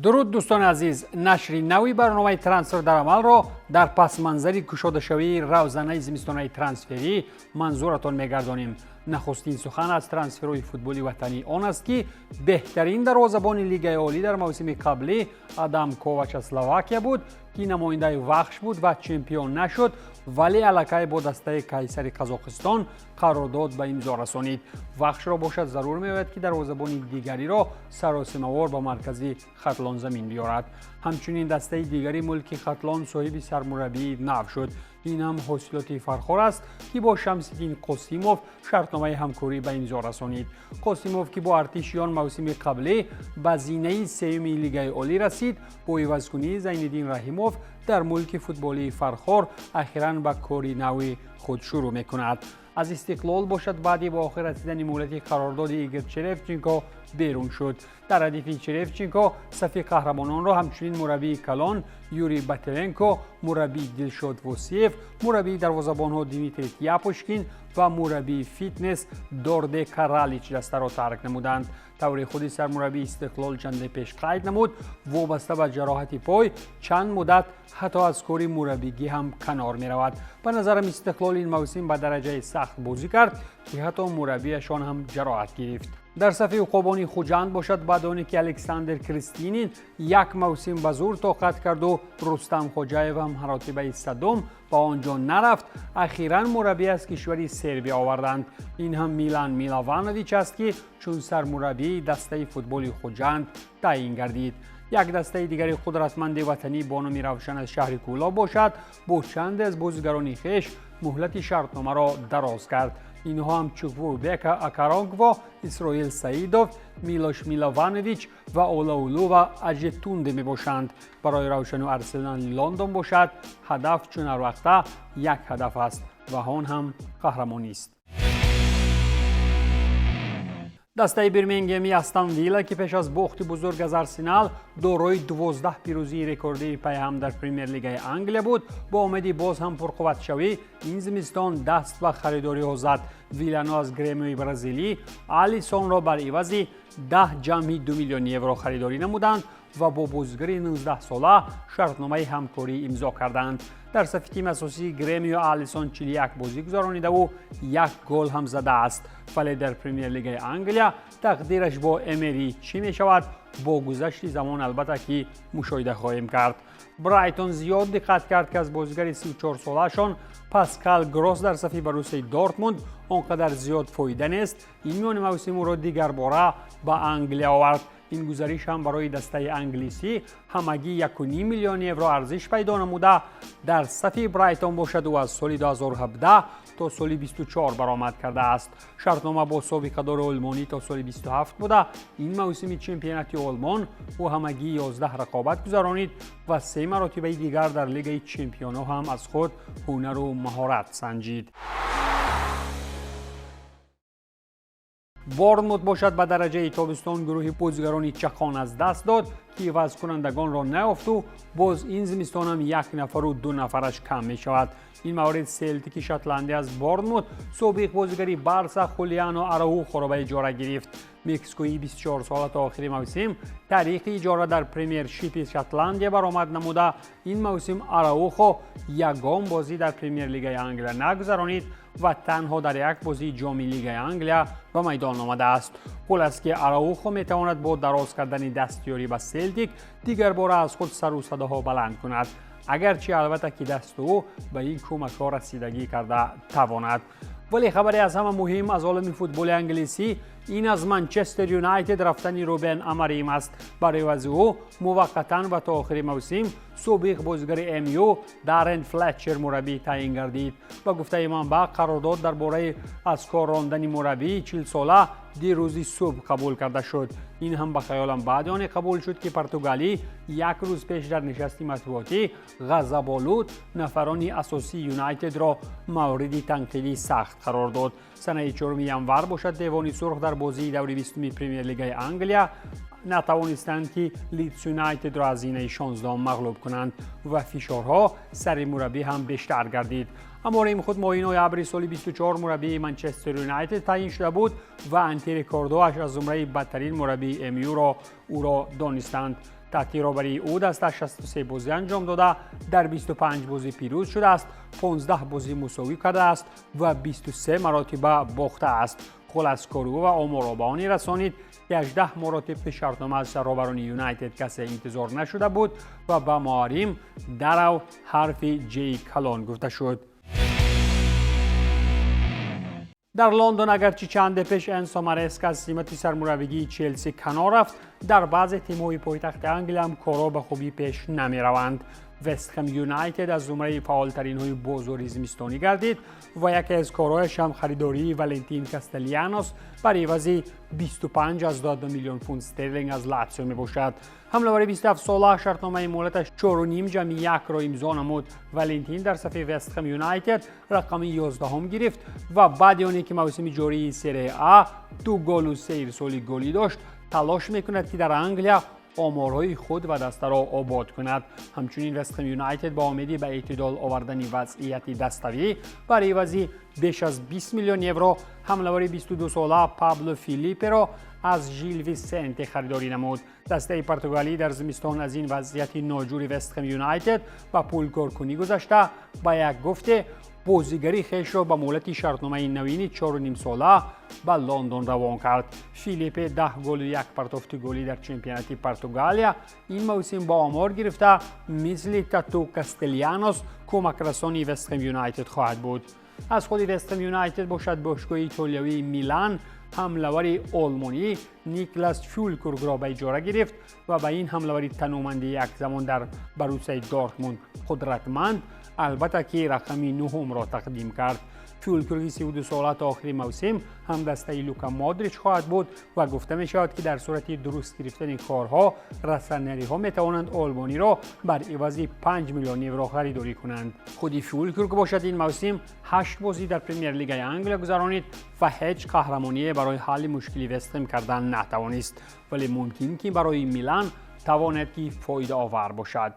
Дуруд, дӯстони азиз! Нашри нави барномаи «Трансфер дар амалро» дар пасманзари кушодашавии равзанаи зимистонаи трансферӣ манзуратон мегардонем. Нахустин сухан аз трансферҳои футболи ватанӣ он аст, ки беҳтарин дарвозабони Лигаи олӣ дар мавсими қаблӣ Адам Ковач аз Словакия буд, ки намояндаи «Вахш» буд ва чемпион нашуд, вале аллакай бо дастаи «Қайсари» Қазоқистон қарордод ба имзо расонид. «Вахшро» бошад, зарур меояд, ки дарвозабони дигариро саросимавор ба маркази Хатлонзамин биёрад. Ҳамчунин дастаи дигари мулки Хатлон соҳиби сармураббии нав шуд. Ин ҳам ҳосилоти «Фархор» аст, ки бо Шамсиддин Қосимов шартномаи ҳамкорӣ ба имзо расонид. Қосимов, ки бо «Артишиён» мавсими қаблӣ ба зинаи сеюми Лигаи олӣ расид, бо ивазкунии Зайниддин Раҳимов дар мулки футболии «Фархор» ахиран ба кори нави худ шурӯъ мекунад. Аз «Истиқлол» бошад, баъди ба охир расидани муҳлати қарордоди Игор Черевченко берун шуд. Дар радифи Черевченко сафи қаҳрамононро ҳамчунин мураббии калон Юрий Батеренко, мураббии Дилшод Восиев, мураббии дарвозабонҳо Дмитрий Тяпушкин ва мураббии фитнес Дорде Каралич дастаро тарк намуданд. Тавре худи сармураббии «Истиқлол» чанде пеш қайд намуд, вобаста ба ҷароҳати пой чанд муддат ҳатто аз кори мураббигӣ ҳам канор меравад. Ба назарам, «Истиқлол» ин мавсим ба дараҷаи сахт бозӣ кард, ки ҳатто мураббиашон ҳам ҷароҳат гирифт. Дар сафи уқобони «Хуҷанд» бошад, баъд оне ки Александр Кристинин як мавсим ба зур тоқат карду Рустам Хоҷаев ҳам маротибаи садум ба он ҷо нарафт, ахиран мураббӣ аз кишвари Сербия оварданд. Ин ҳам Милан Милованович аст, ки чун сармураббии дастаи футболи «Хуҷанд» таъин гардид. Як дастаи дигари қудратманди ватанӣ бо номи «Равшан» аз шаҳри Кӯлоб бошад, бо чанде аз бозигарони хеш муҳлати шартномаро дароз кард. Инҳо ҳам Чуквубека Акаронкво, Исроил Саидов, Милош Милованович ва Олаулува Аҷетунде мебошанд. Барои «Равшану» «Арсенали» Лондон бошад, ҳадаф чун ҳарвақта як ҳадаф аст ва он ҳам қаҳрамонист. Дастаи Бирмингеми «Астон Вилла», ки пеш аз бохти бузург аз «Арсенал» дорои 12 пирӯзии рекордии пайҳам дар Премер-лигаи Англия буд, бо умеди боз ҳам пурқувватшавӣ ин зимистон даст ба харидориҳо зад. Виллано аз «Гремиои» бразилӣ Алисонро бар ивази 10,2 миллион евро харидорӣ намуданд ва бо бозигари 19-сола шартномаи ҳамкорӣ имзо карданд. Дар сафи тими асосии «Гремио» Алисон 41 бозӣ гузаронидаву як гол ҳам задааст, вале дар Премер-лигаи Англия тақдираш бо Эмери чӣ мешавад, бо гузашти замон албатта ки мушоҳида хоҳем кард. «Брайтон» зиёд диққат кард, ки аз бозигари 34-солаашон Паскал Гросс дар сафи «Боруссияи Дортмунд» он қадар зиёд фоида нест. Ин миёни мавсим ӯро дигарбора ба Англия овард. Ин гузариш ҳам барои дастаи англисӣ ҳамагӣ 1,5 миллион евро арзиш пайдо намуда. Дар сафи «Брайтон» бошад, ӯ аз соли 2017 то соли 24 баромад кардааст. Шартнома бо собиқадори олмонӣ то соли 27 буда. Ин мавсими чемпионати Олмон ӯ ҳамагӣ 11 рақобат гузаронид ва се маротибаи дигар дар Лигаи чемпионҳо ҳам аз худ ҳунару маҳорат санҷид. «Борнмут» бошад, ба дараҷаи тобистон гурӯҳи бозигарони чақон аз даст дод, ки ивазкунандагонро наёфту боз ин зимистонам як нафару ду нафараш кам мешавад. Ин маврид «Селтики» Шотландия аз «Борнмут» собиқ бозигари «Барса» Хулиано Араухоро ба иҷора гирифт. Мексикои 24-сола то охири мавсим таърихи иҷора дар Премершипи Шотландия баромад намуда. Ин мавсим Араухо ягон бозӣ дар Премер-лигаи Англия нагузаронид ва танҳо дар як бозии Ҷоми Лигаи Англия ба майдон омадааст. Хулас ки Араухо метавонад бо дароз кардани дастёрӣ ба «Селтик» дигарбора аз худ сару садоҳо баланд кунад, агарчи албатта ки дасту ӯ ба ин кӯмакҳо расидагӣ карда тавонад. Вале хабаре аз ҳама муҳим аз олами футболи англисӣ ин аз «Манчестер Юнайтед» рафтани Рубен Амарим аст. Бар ивази ӯ муваққатан ва то охири мавсим собиқ бозигари МЮ Даррен Флетчер мураббӣ таъин гардид. Ба гуфтаи манбаъ, қарордод дар бораи аз кор рондани мураббии 40-сола дирӯзи субҳ қабул карда шуд. Ин ҳам ба хаёлам баъди оне қабул шуд, ки португалӣ як рӯз пеш дар нишасти матбуотӣ ғазаболуд нафарони асосии «Юнайтедро» мавриди танқидӣ сахт қарор дод. Санаи 4 январ бошад, «Девони сурх» дар бозии даври 20-уми Премер-лигаи Англия натавонистанд, ки «Лидс Юнайтедро» аз зинаи 16-ум мағлуб кунанд ва фишорҳо сари мураббӣ ҳам бештар гардид. Аморим худ моҳи ноябри соли 24 мураббии «Манчестер Юнайтед» таъин шуда буд ва антирекордҳоаш аз зумраи бадтарин мураббии МЮро ӯро донистанд. Таҳти роҳбарии ӯ даста 63 бозӣ анҷом дода, дар 25 бозӣ пирӯз шудааст, 15 бозӣ мусовӣ кардааст ва 23 маротиба бохтааст. Хулас, кори ӯ ва оморро ба оне расонид, ки 18 моҳро тибқи шартнома аз роҳбарони Юнайтед касе интизор нашуда буд ва ба Аморим дарав ҳарфи Ҷи калон гуфта шуд. Дар Лондон, агарчи чанде пеш Энсо Мареска аз симати сармураббигии Челси канор рафт, дар баъзе тимҳои пойтахти Англия ҳам корҳо ба хубӣ пеш намераванд. Вестхэм Юнайтед аз зумраи фаъолтаринҳои бозори зимистонӣ гардид ва яке аз корҳояш ҳам харидории Валентин Кастелянос бар ивази 25,2 миллион фунт стерлинг аз Латсио мебошад. Ҳамлавари 27-сола шартномаи муҳлаташ 4,5+1-ро имзо намуд. Валентин дар сафи Вестхэм Юнайтед рақами 11-ум гирифт ва баъди оне ки мавсими ҷории Серия А ду голу се ирсоли голӣ дошт, талош мекунад, ки дар Англия оморҳои худ ва дастаро обод кунад. Ҳамчунин Вестхэм Юнайтед ба умеди ба эътидол овардани вазъияти даставӣ бар ивази беш аз 20 миллион евро ҳамлавари 22-сола Пабло Филиперо аз Жил Висенте харидорӣ намуд. Дастаи португалӣ дар зимистон аз ин вазъияти ноҷури Вестхэм Юнайтед ба пулкоркунӣ гузашта, ба як гуфте бозигари хешро ба муҳлати шартномаи навини 4,5-сола ба Лондон равон кард. Филиппе 10 голу як партофти голӣ дар чемпионати Португалия ин мавсим ба омор гирифта, мисли Тату Кастелянос кӯмакрасони Вестхэм Юнайтед хоҳад буд. Аз худи Вестхэм Юнайтед бошад, бошгоҳи итолиявии Милан ҳамлавари олмонӣ Никлас Фюлкургро ба иҷора гирифт ва ба ин ҳамлавари танӯманди якзамон дар Борусияи Дортмунд қудратманд албатта ки рақами нуҳумро тақдим кард. Фюлкурги 32-сола то охири мавсим ҳамдастаи Лука Модрич хоҳад буд ва гуфта мешавад, ки дар сурати дуруст гирифтани корҳо россонериҳо метавонанд олмониро бар ивази 5 миллион евро харидорӣ кунанд. Худи Фюлкург бошад, ин мавсим ҳашт бозӣ дар Премер-лигаи Англия гузаронид ва ҳеҷ қаҳрамоние барои ҳалли мушкили Вестхэм кардан натавонист, вале мумкин ки барои Милан тавонад, ки фоидаовар бошад.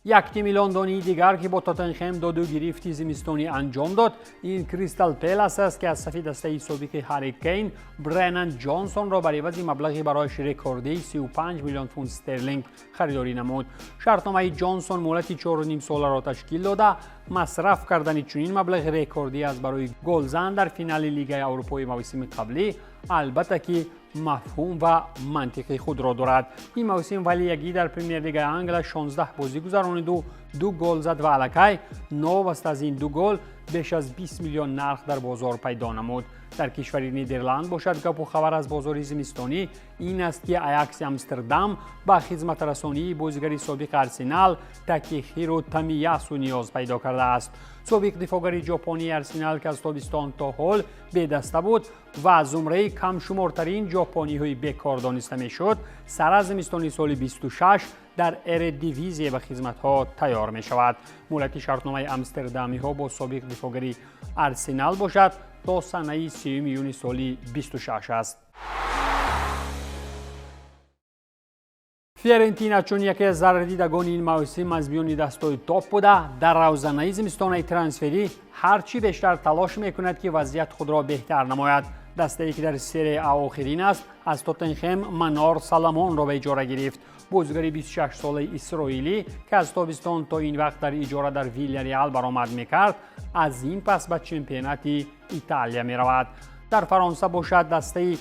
Як тими лондонии дигар, ки бо Тоттенхем доду гирифти зимистонӣ анҷом дод, ин Кристал Пелас аст, ки аз сафи дастаи собиқи Ҳарри Кейн Бреннан Ҷонсонро бар ивази маблағи барояш рекордии 35 миллион фунт стерлинг харидорӣ намуд. Шартномаи Ҷонсон муҳлати 4,5-соларо ташкил дода, масраф кардани чунин маблағи рекордӣ аз барои голзан дар финали Лигаи Аврупои мавсими қаблӣ албатта ки мафҳум ва мантиқи худро дорад. Ин мавсим валиягӣ дар Премер-лигаи Англия 16 бозӣ гузарониду ду гол зад ва аллакай новобаста аз ин ду гол беш аз 20 миллион нарх дар бозор пайдо намуд. Дар кишвари Нидерланд бошад, гапу хабар аз бозори зимистонӣ ин аст, ки Аякси Амстердам ба хизматрасонии бозигари собиқи Арсенал Такехиро Тамиясу ниёз пайдо кардааст. Собиқ дифоъгари ҷопонии Арсенал, ки аз тобистон то ҳол бедаста буд ва аз зумраи камшумортарин ҷопониҳои бекор дониста мешуд, сар аз зимистони соли 26 дар Эредивизия ба хизматҳо тайёр мешавад. Муҳлати шартномаи амстердамиҳо бо собиқ дифоъгари Арсенал бошад, то санаи 3 июни соли 26 аст. Фиорентина чун яке аз зарардидагони ин мавсим аз миёни дастҳои топ буда, дар равзанаи зимистонаи трансферӣ ҳар чӣ бештар талош мекунад, ки вазъият худро беҳтар намояд. Дастае, ки дар Серия А охирин аст, аз Тоттенхем Манор Саламонро ба иҷора гирифт. Бозигари 26-солаи исроилӣ, ки аз тобистон то ин вақт дар иҷора дар Вилляреал баромад мекард, аз ин пас ба чемпионати Италия меравад. Дар Фаронса бошад, дастаи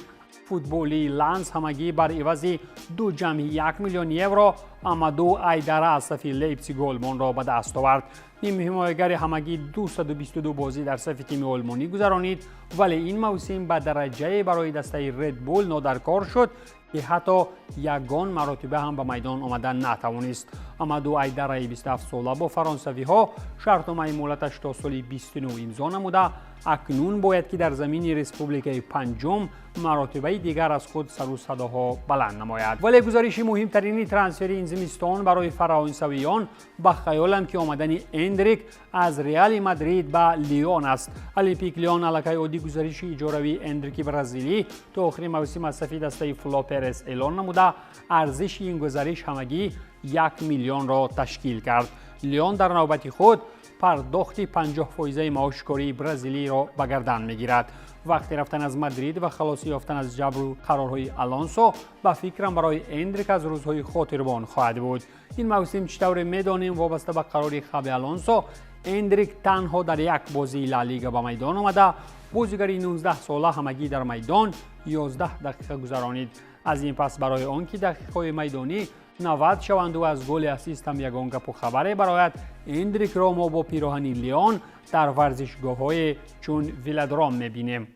футболии Ланс ҳамагӣ бар ивази 2,1 миллион евро Амаду Айдара аз сафи Лейпсиг олмонро ба даст овард. Нимҳимоягари ҳамагӣ 222 бозӣ дар сафи тими олмонӣ гузаронид, вале ин мавсим ба дараҷае барои дастаи Редбул нодаркор шуд, ки ҳатто ягон маротиба ҳам ба майдон омада натавонист. Амаду Айдараи 27-сола бо фаронсавиҳо шартномаи муҳлаташ то соли 29 имзо намуда, акнун бояд ки дар замини республикаи панҷум маротибаи дигар аз худ сару садоҳо баланд намояд. Вале гузариши муҳимтарини трансфери ин зимистон барои фаронсавиён ба хаёлам ки омадани Эндрик аз Реали Мадрид ба Лион аст. Олимпик Лион аллакай оддӣ гузариши иҷоравии Эндрики бразилӣ то охири мавсим аз сафи дастаи Фло Перес эълон намуда, арзиши ин гузариш ҳамагӣ 1 миллионро ташкил кард. Лион дар навбати худ пардохти 50 фоизаи маоши кории бразилиро ба гардан мегирад. Вақти рафтан аз Мадрид ва халосӣ ёфтан аз ҷабру қарорҳои Алонсо, ба фикрам, барои Эндрик аз рӯзҳои хотирбон хоҳад буд. Ин мавсим, чӣ тавре медонем, вобаста ба қарори Хаби Алонсо, Эндрик танҳо дар як бозии Ла Лига ба майдон омада. Бозигари 19 сола ҳамагӣ дар майдон 11 дақиқа гузаронид. Аз ин пас, барои он ки дақиқаҳои майдонӣ 90 шаванду аз голи ассист ҳам ягон гапу хабаре барояд, Эндрикро мо бо пироҳани Леон дар варзишгоҳҳое чун Велодром мебинем.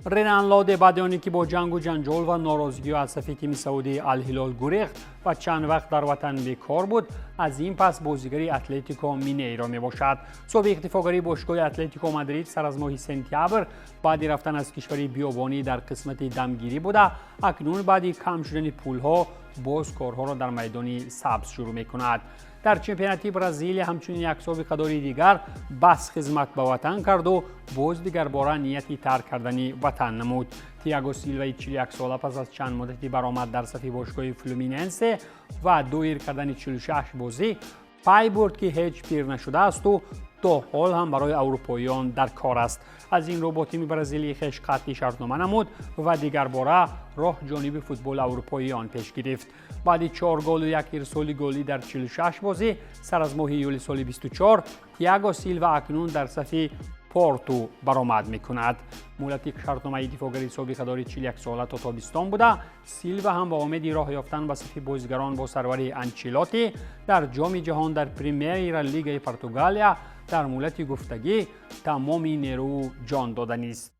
Ренан Лоде баъди оне ки бо ҷангу ҷанҷол ва норозигиҳо аз сафи тими саудии Алҳилол гурехт ва чанд вақт дар ватан бекор буд, аз ин пас бозигари Атлетико Минейро мебошад. Собиқ дифоъгари бошгоҳи Атлетико Мадрид сар аз моҳи сентябр баъди рафтан аз кишвари биёбонӣ дар қисмати дамгирӣ буда, акнун баъди кам шудани пулҳо боз корҳоро дар майдони сабз шурӯъ мекунад. Дар чемпионати Бразилия ҳамчунин як собиқадори дигар бас хизмат ба ватан карду боз дигарбора нияти тарк кардани ватан намуд. Тиаго Силваи 41 сола пас аз чанд муддати баромад дар сафи бошгоҳи Флюминенсе ва доир кардани 46 бозӣ пай бурд, ки ҳеҷ пир нашудаасту то ҳол ҳам барои аврупоиён дар кор аст. Аз ин рӯ бо тими бразилии хеш қатъи шартнома намуд ва дигарбора роҳ ҷониби футболи аврупоиён пеш гирифт. Баъди чор голу як ирсоли голӣ дар 46 бозӣ сар аз моҳи июли соли 24, Тиаго Силва акнун дар сафи Порту баромад мекунад. Муҳлати шартномаи дифоъгари собиқадори 41 сола то тобистон буда, Силва ҳам ба умеди роҳ ёфтан ба сафи бозигарон бо сарвари Анчелоти дар Ҷоми ҷаҳон дар Примейра Лигаи Португалия дар муҳлати гуфтагӣ тамоми нерӯ ҷон доданист.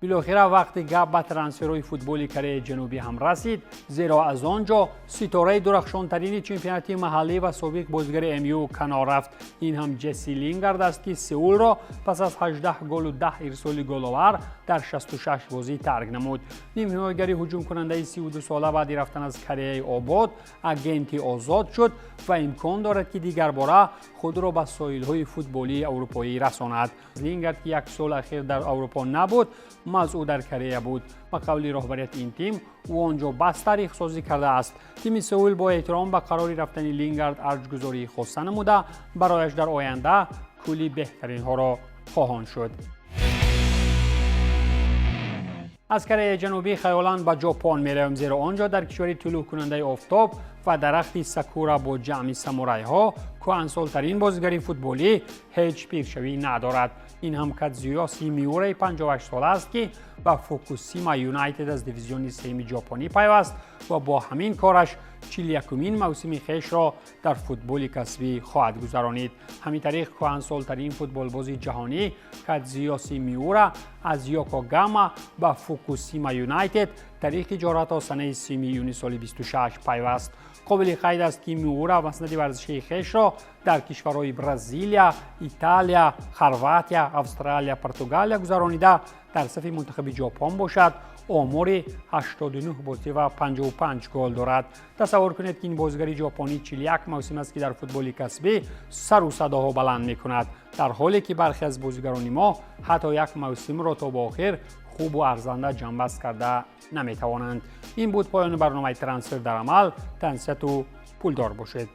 Билохира вақти гап ба трансферҳои футболи Кореяи Ҷанубӣ ҳам расид, зеро аз он ҷо ситораи дурахшонтарини чемпионати маҳаллӣ ва собиқ бозигари МЮ канор рафт. Ин ҳам Ҷесси Лингард аст, ки Сеулро пас аз 18 голу 10 ирсоли головар дар 66 бозӣ тарк намуд. Нимҳимоягари ҳуҷумкунандаи 32 сола баъди рафтан аз Кореяи Обод агенти озод шуд ва имкон дорад, ки дигарбора худро ба соҳилҳои футболии аврупоӣ расонад. Лингард, ки як сол ахир дар Аврупо набуд, маҳз ӯ дар Корея буд. Ба қавли роҳбарияти ин тим, ӯ он ҷо бас таърихсозӣ кардааст. Тими Сеул бо эҳтиром ба қарори рафтани Лингард арҷгузории хоса намуда, барояш дар оянда кулли беҳтаринҳоро хоҳон шуд. Аз Кореяи Ҷанубӣ хаёлан ба Ҷопон меравем, зеро он ҷо дар кишвари тулӯъкунандаи офтоб ва дарахти сакура бо ҷамъи самурайҳо кӯҳансолтарин бозигари футболӣ ҳеҷ пиршавӣ надорад. Ин ҳам Кадзуёси Миураи 58 сола аст, ки ба Фукусима Юнайтед аз дивизиони сеюми ҷопонӣ пайваст ва бо ҳамин кораш 41-умин мавсими хешро дар футболи касбӣ хоҳад гузаронид. Ҳамин тариқ, кӯҳансолтарин футболбози ҷаҳонӣ Кадзуёси Миура аз Йокогама ба Фукусима Юнайтед тариқи иҷора то санаи 30 июни соли 26 пайваст. Қобили қайд аст, ки Миура маснади варзишии хешро дар кишварҳои Бразилия, Италия, Хорватия, Австралия, Португалия гузаронида, дар сафи мунтахаби Ҷопон бошад, омори 89 бозӣ ва 55 гол дорад. Тасаввур кунед, ки ин бозигари ҷопонӣ 41 мавсим аст, ки дар футболи касбӣ сару садоҳо баланд мекунад, дар ҳоле ки бархе аз бозигарони мо ҳатто як мавсимро то ба охир хубу арзанда ҷамъбаст карда наметавонанд. Ин буд поёни барномаи «Трансфер дар амал». Тансиҳату пулдор бошед.